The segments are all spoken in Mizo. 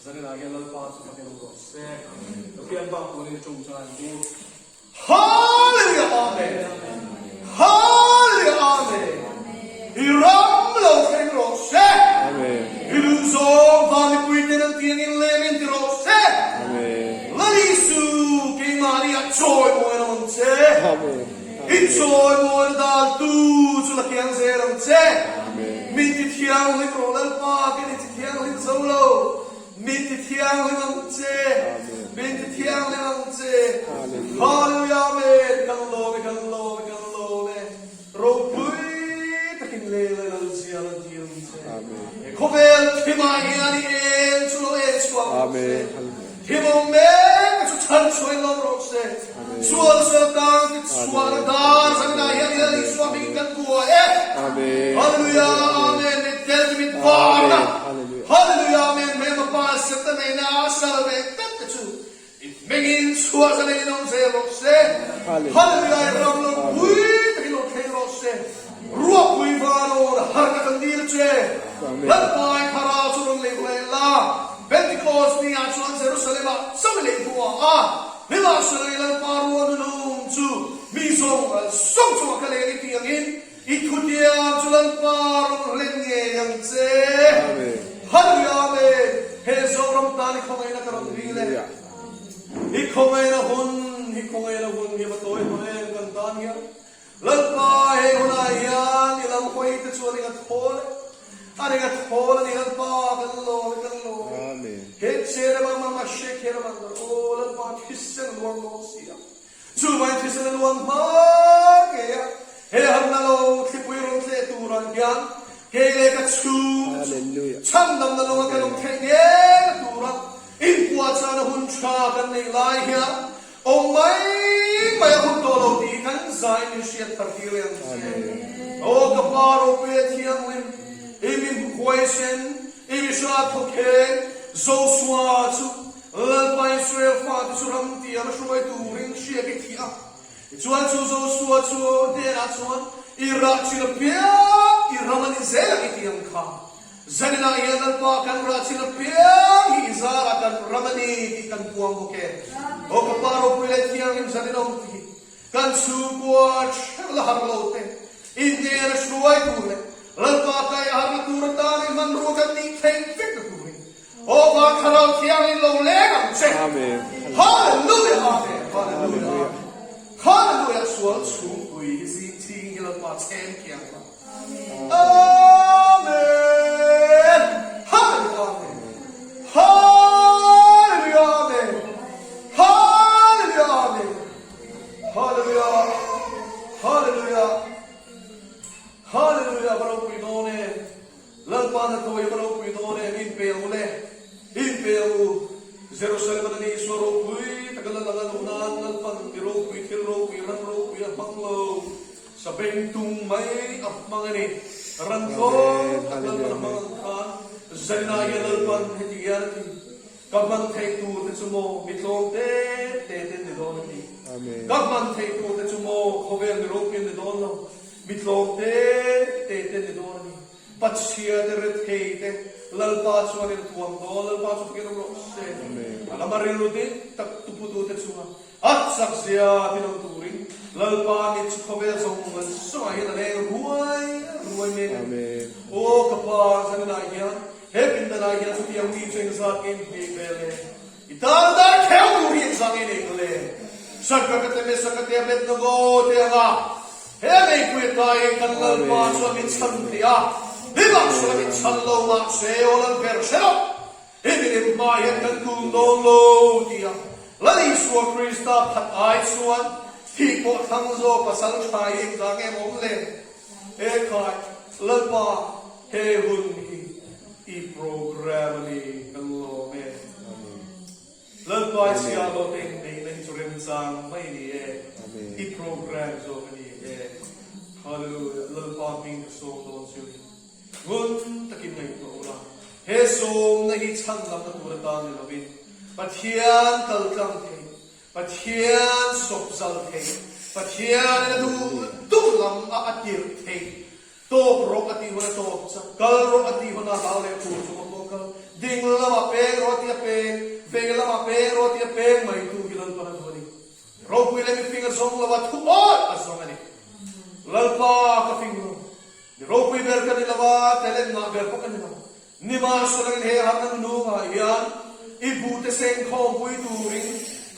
Zaninah hian Lalpa chu fakin awm rawh se. Pathian bak turin i tawngtai ang u. Hallelujah Amen Hallelujah Amen I ram lo thleng rawh se. I duh zawng van mipui ten an tiangin lem in ti rawh se. Lal Isu keimahni ah chawimawi an awm ang che. I chawimawina daltu chu la kiang zel ang che. Min ti thianghlim rawh Lalpa, kan inti thianghlim zo lo. Min ti thianghlim ang che. Min ti thianghlim ang che. Hallelujah Amen. Kan lawm e, kan lawm e, kan lawm e. Ropui takin lel e Lalzia lan tir ang che. He khawvel thimah hian i eng chu lo eng chhuak rawh se. Thim awm mek te chu chhan chhuain lawm rawh se. Sual sual tang ti chhuahna dar zanah hian Lal Isua hmingin kan buai e. Hallelujah Amen Mitdel chu mit varna Hallelujah Amen Hmelma pa Satan neihna a sal ve tlat te chu i hmingin chhuah zanin in awm zel rawh se. Hallelujah I ram lo pui takin lo thleng rawh se. Ruahpui van awn har ka kan dil che. Lalpai thlarau chu rawn lei leh la. Pentecost ni ah chuan Jerusalem ah chauh i lei hmuah a. Nimahsela i Lalpa ruah nunung chu mi zawng zawng chungah ka leng i tih angin i thutiam chu Lalpa rawn hlen ngei ang che. Hallelujah Amen. He Zoram tan i khawngaihna ka rawn dil e. I khawngaihna hun, i khawngaihna hun hi va tawi tawh em kan tan hian. Lalpa, he hunah hian i lam hawi te chuan i nga thawl e. A ni nga thawl a ni Lalpa, kan lawm e, kan lawm e. He chere ma ma ma she kher man dar aw Lalpa thisen a luang dawn si a. Chuvangin thisen a luang hma ngei a, he harna lo thlipui rawn tleh turah hian kei leh ka chhung te chu chhandamna lawnga kan awm theih ngei na tura inpuahchahna hun tha kan neih lai hian Awm mai mai a hun tawh lo tih hi kan zai min hriat thar tir ang che. Aw ka Pa ropui leh thianghlim, i mi huaisen, i mi hrat thawkheng, Joshua chu Lalpa Israel fate chu ram tiam a hruai turin hriak i thih a. Tichuan chu Joshua chu hnenah chuan, I rah chin apiang i ram a ni zel ang i tih ang kha. Zaninah hian Lalpa kan rah chin apiang hi i zarah kan ram a ni tih kan puang bawk e. Aw ka Pa ropui leh thianghlim zanin awm te hi kan chhungkua hreuh la har lo te, i hnena hruai tur leh Lalpa kai a harna tur atan i hmanrua kan nih theih vek na turin Aw Pa Thlarau Thianghlim lo leng ang che. Hallelujah Amen Hallelujah Amen Hallelujah Sual chhungpui hi zing ching hi Lalpa chhem thiang la. Amen! Hallelujah! Amen! Hallelujah! Amen! Hallelujah! Amen! Hallelujah! Hallelujah! Hallelujah! Va ropui dawn e! Lalpa hnathawh hi va ropui dawn e! Min pe ang u le! Min pe ang u! Jerusalem a ni Isua ropui taka la lang a luh nan Lalpan mi ropui, thil ropui, ram ropui a hmang lo. Sabeng tung mai a hmang a ni. Ran tlawm tak Lalpan a hmang ang khan Zaninah hian Lalpan heti hian a ti, Ka hman theih tur te chu maw mi tlawm te te te ni dawn a ti. Ka hman theih tur te chu maw khawvel mi ropui an ni dawn lo, mi tlawm te te te ni dawn a ni. Pachhia te rethei te Lalpa chuan in thuam dawn, Lalpa chu fakin awm rawh se. A lama rilru dik tak tuputu te chunga A chak zia ti lo turin Lalpa ni chu khawvel zawng zawngah hian a leng ruai ruai mek a ni. Aw ka pa zaninah hian he pindanah hian chutiang mi chu engzat nge in hmeh ve le? I tan dar kheu tur hi engzah nge nei ka le? Shadrach te Meshach te Abednego te anga he meipui atai kan Lalpa chuan min chhan thei a, nimahsela min chhan lo mahse aw Lalber hre lo. He milem hma hian kan kun dawn lo tia Lal Isua Krista phat ai chuan thih pawh thlang zawk pasal tha hi engzah nge maw awm le? He khai Lalpa he hun hi i program a ni kan lawm e. Lalpa i chhia lo te inneihna hi chu remchang mai a ni e, i program zawk a ni e. Hallelujah Lalpa hming ka sawm dawn chu ni. Ngun takin ngaihtuah ula, he sawmna hi chhan lamna tur atan ni lovin, Pathian kal tlang thei, Pathian sawp zal thei, Pathianin a duh duh lam a a tirh thei, tawp rawh a tih hun a tawp chak, kal rawh a tih hun a hlau leh tur chung a pawh kal, ding lamah peng rawh a tih a. a, thu awih a zawng a ni. Lalpa ka fing lo, mi ropui ber ka ni lo a, talent ngah ber pawh ka ni lo. Nimahselangin he harna nunungah hian i buhte sengkhawmpui turin,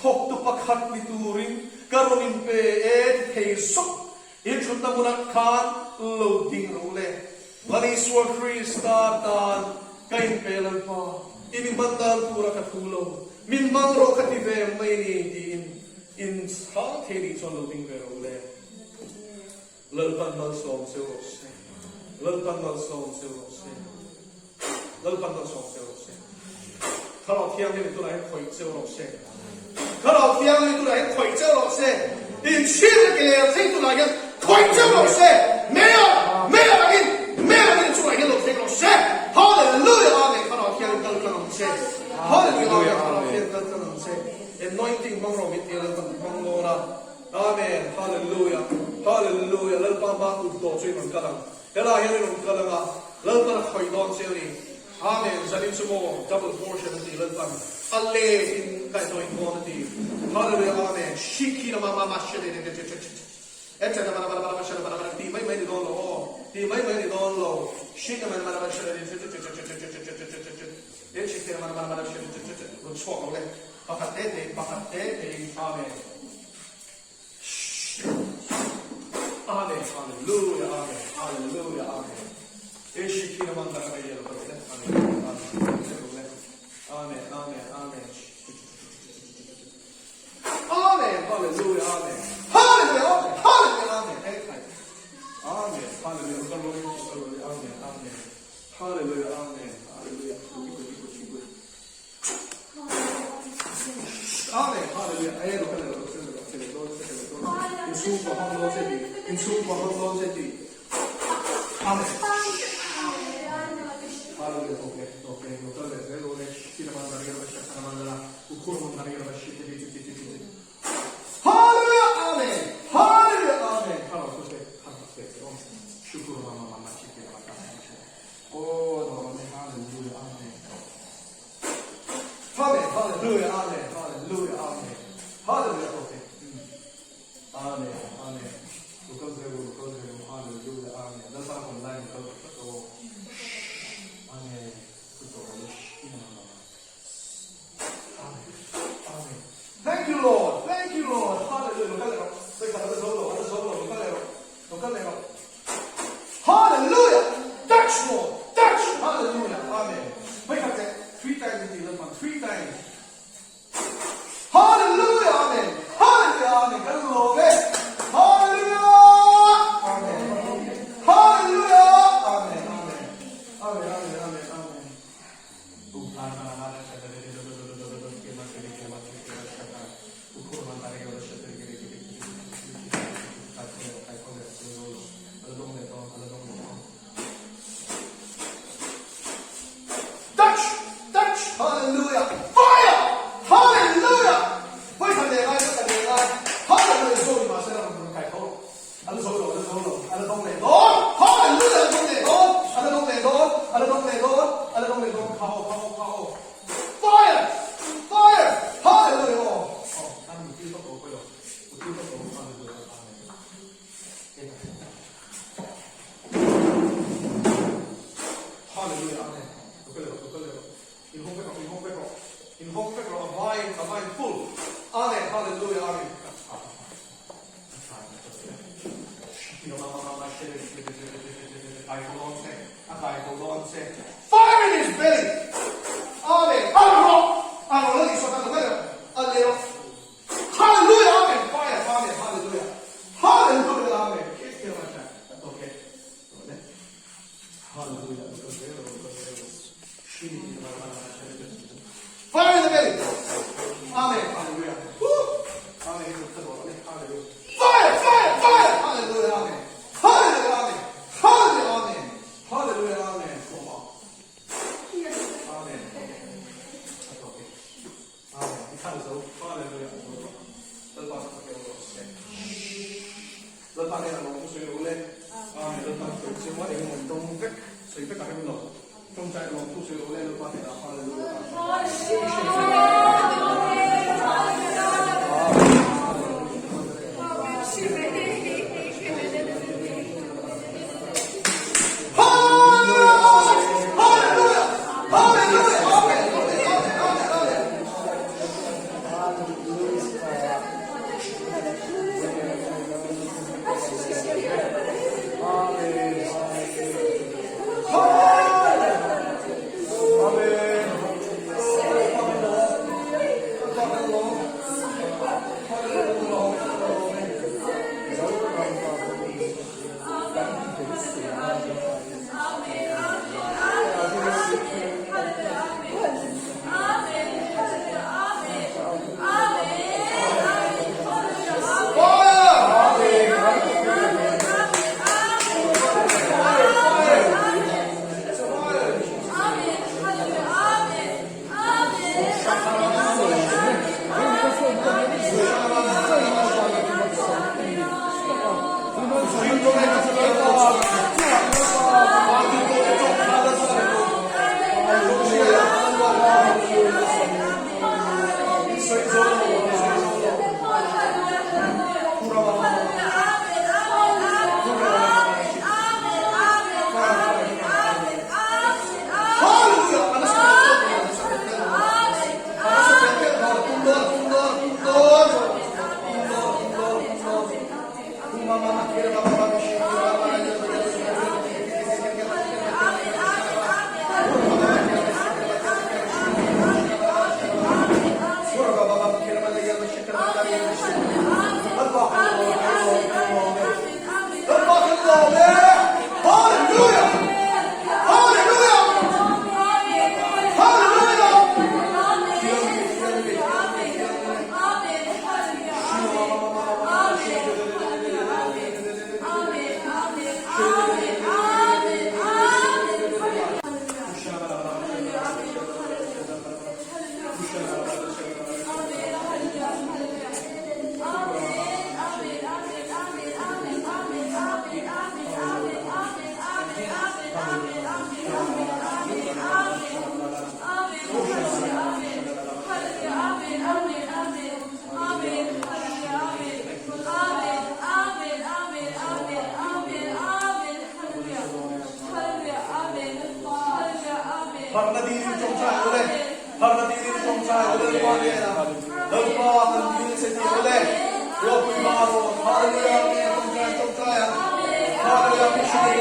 thawktu pakhat ni turin ka rawn inpe e ti thei zawk. In thutna hmunah khan lo ding rawh u le. Lal Isua Krista tan ka inpe Lalpa, i mi hman dan tura ka thu lo, min hmang rawh ka ti ve mai ni tiin in chhang thei nih chuan lo ding ve rawh u le. Lalpan malsawm cheu rawh se. Lalpan malsawm cheu rawh se. Lalpan malsawm cheu rawh se. Thlarau Thianghlim tunah hian khawih cheu rawh se. Thlarau Thianghlim tunah hian khawih cheu rawh se. Inchhirna ke ler thei tunah hian khawih cheu rawh se. Meiah, meiah angin, meiah angin chungah hian lo thleng rawh se. Hallelujah Amen Thlarau Thianghlim kal tlang ang che. Hallelujah Amen Thlarau Thianghlim kal tlang ang che. Anointing hmang rawh min ti a Lalpan hmang dawn a. Amen Hallelujah Hallelujah Lalpa hma kut tawh chu i rawn kal ang. Helaiah hian i rawn kal ang a, Lalpan a khawih dawn che a ni. Amen Zanin chu maw double portion a ti Lalpan a let in kaihhnawih dawn a ti. Hallelujah Amen Shikhi lama ma ma she de de de che che che che e che na ma na ma na ma na ma she na ma na ma na tih mai mai ni dawn lo aw tih mai mai ni dawn lo Shikhi ma na ma na ma she de de che che che che che che che che che che che e Shikhi na ma na ma na ma na she de che che che rawn chhuak lo le pakhat te te in pakhat te te in Amen Amen Hallelujah Amen Hallelujah Amen Amen Amen Amen Amen Hallelujah Amen Hallelujah Amen Hallelujah Amen Amen Hallelujah Amen Amen Hallelujah Amen Hallelujah Amen Hallelujah e lo kal lo sel lo sel lo sel lo in chhungkua hmang dawn che ti in chhungkua hmang dawn che ti Amen Hallelujah okay okay lo kal leh zel dawn e Sina man dar gira basha sana man dara ukhur man dar gira bashi ti ti ti ti ti Hallelujah Amen Hallelujah Amen Hello so se khan se se om shukur mama mama chike mama Oh no Hallelujah Amen Amen Hallelujah Amen Hallelujah Amen Hallelujah okay Amen Amen Lokal zero lokal zero Hallelujah Amen Lalpa kon lai lokal tak o Amen Kuto Amen Amen Thank you Lord Thank you Lord Hallelujah lokal leh rawh Sawi khat ala zo lo ala zo lo lokal leh rawh lokal leh rawh Hallelujah! Touch Lord! Touch! Hallelujah! Amen. Hmai khat teh, three times in ti Lalpan, three times. Hallelujah! Amen. Hallelujah! Amen. Kan lawm e. Hallelujah! Amen. Hallelujah! Amen. Amen. Amen. Amen. Amen. Amen. Touch! Touch! Hallelujah! Fire! Hallelujah! Vawikhat leh ngai, vawikhat leh ngai. Hallelujah! Sorry, mahse la rawn kai tho. A la zo lo, a la zo lo, a la dawng leh dawn. Hallelujah! A la dawng leh dawn, a la dawng leh dawn, a la dawng leh dawn, a la dawng leh dawn. Kha aw, kha aw, kha aw. Fire! Fire! Hallelujah! Aw, aw, an mutil tawp lo, pawi lo. Mutil tawp lo, hallelujah, amen. Hallelujah, amen. Lo kal leh rawh, lo kal leh rawh. Inhawng vek rawh, inhawng vek rawh. Inhawng vek rawh, a vain, a vain full. Amen, hallelujah, amen. Fire in his belly! Amen! A rawh! A rawh la Isua tan lo mai rawh. A leh rawh. Hallelujah! Amen! Fire! Amen! Hallelujah! Hallelujah! Amen! Okay. Hallelujah! Fire in the belly! Amen! Hallelujah! Woo! Amen! Hallelujah! Fire! Fire! Fire! Hallelujah! Amen! Hallelujah! Amen! Hallelujah! Amen! Hallelujah! Amen! Amen! Okay. Amen. Hallelujah. Lalpa Lalpa hnenah lawm chu sawi rawh u le. Amen. Lalpa chu sawi chiang a, eng emaw dawng vek sawi vek a rem lo. Tawngtai lawm chu sawi rawh u le Lalpa hnenah Hallelujah. Amen. Tawngtai Lalpa hnenah, Lalpa kan dil che tih rawh le, Ropui ba rawh, Hallelujah, Amen, tawngtai tawngtai ang, Hallelujah,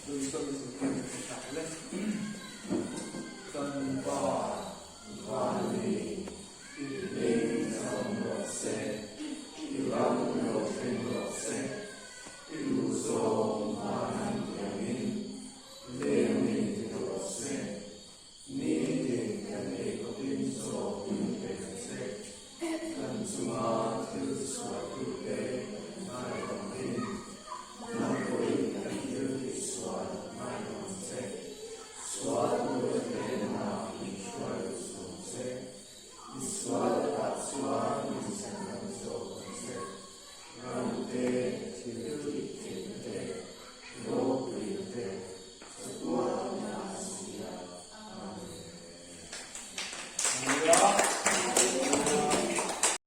Lung chuan min zirtir min hre ta le. Kan Pa van mi i hming cham rawh se, i ram lo thleng rawh se, i duh zawng hman an tiangin leng min ti rawh se, nitin kan ei khawpin chaw min pe ang che, kan chunga thil chhuah tute ngaidam in.